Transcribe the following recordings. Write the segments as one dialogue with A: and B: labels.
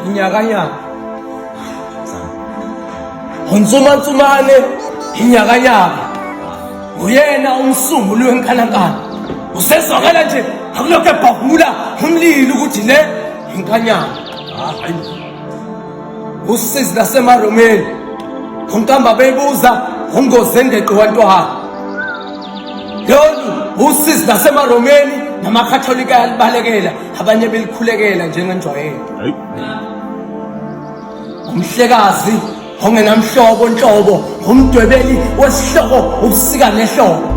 A: Inyakanyaka. Unsumansumane inyakanyaka. Uyena umsunguli wenkanankana. Usezwakala nje akulokhu ebhavula umlilo ukuthi le inkanyaka. Hayi. Usizi lasemaromeni. Unkamba beyibuza ungozi engeqi wantwana. Lolu usizi lasemaromeni namakhatholika ayalibalekela abanye belikhulekela njengenjwayelo. Umhlekazi ongenamhlobo nhlobo, umdwebeli wesihloko ubusika nehlobo.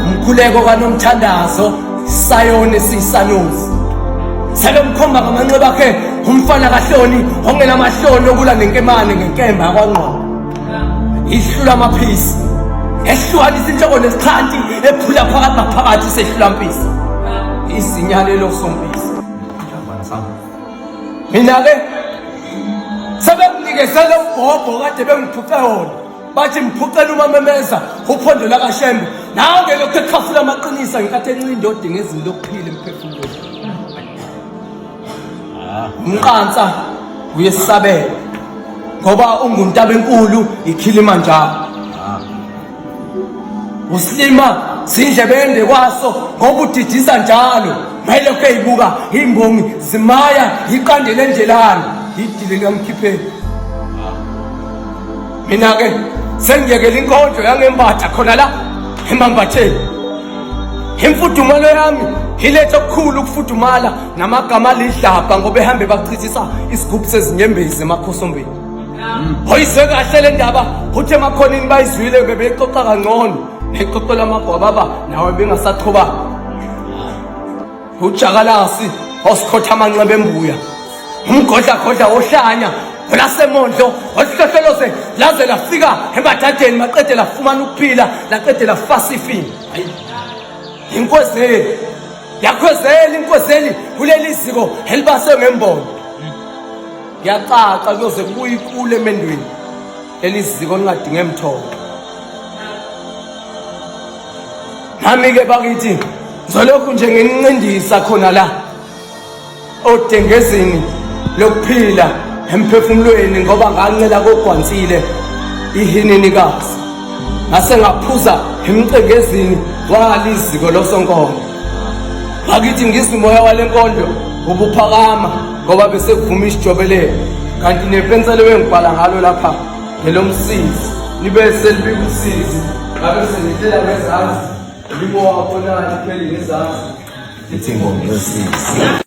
A: Umkhuleko kaNomthandazo isayoni siyisanusi. Sebemkhomba ngamanxeba akhe umfana kaHloni ongenamahloni okula nenkemane ngenkemba yakwaNgqobo. Ihlula amaphisi. Ehlukanisa inhloko nesixhanti ephula phakathi naphakathi sehlula mpisi. Izinyalelo sompisi. Mina ke sebenginikezele ugogo kade bengiphuce wona. Bathi ngiphucela umamemeza uphondo lakaShembe. Nange lokhu ekhafula amaqinisa ngenkathi encinda odinga izinto lokuphila emphefumulweni. Umqansa uyesabela ngoba unguntaba enkulu iKilimanjaro. Usilima sindlebende kwaso ngoba udidisa njalo mayelokhu eyibuka imbongi zimaya iqandele endlelani idile likamkhipheni. Mina ke sengiyekela inkondlo yangembatha khona la emambatheni. Imfudumalo yami iletha okukhulu ukufudumala namagama alidlabha ngoba ehambe bachithisa isigubhu sezinyembezi emakhosombeni. Oyizwe kahle le ndaba uthi emakhonini bayizwile bebeyixoxa kangcono bexoxela amagwababa nawe bengasaqhubanga. Ujakalasi osikhotha amanxeba embuya umgodlagodla wohlanya olasemondlo oluhlohloloze laze lafika emadadeni maqede lafumana ukuphila laqede lafasa ifini. Inkwezeli yakhwezela inkwezeli kuleli ziko elibase ngembono. Kuyacaca kuyoze kubuye ikule emendweni leli ziko lingadinge mthombo. Nami-ke bakithi ngizolokhu nje nginincindisa khona la odengezini lokuphila emphefumulweni ngoba ngancela kogwansile ihininikazi ngase ngaphuza emcengezini waliziko losonkondlo. Bakithi ngizwa umoya wale nkondlo ubuphakama ngoba bese kuvuma isijobelelo kanti nepensela ebengibhala ngalo lapha ngelomsizi libe selibika usizi ngabe senihlela ngezansi libo wakho nani pheli ngezansi
B: Ithi ingoma yosizi.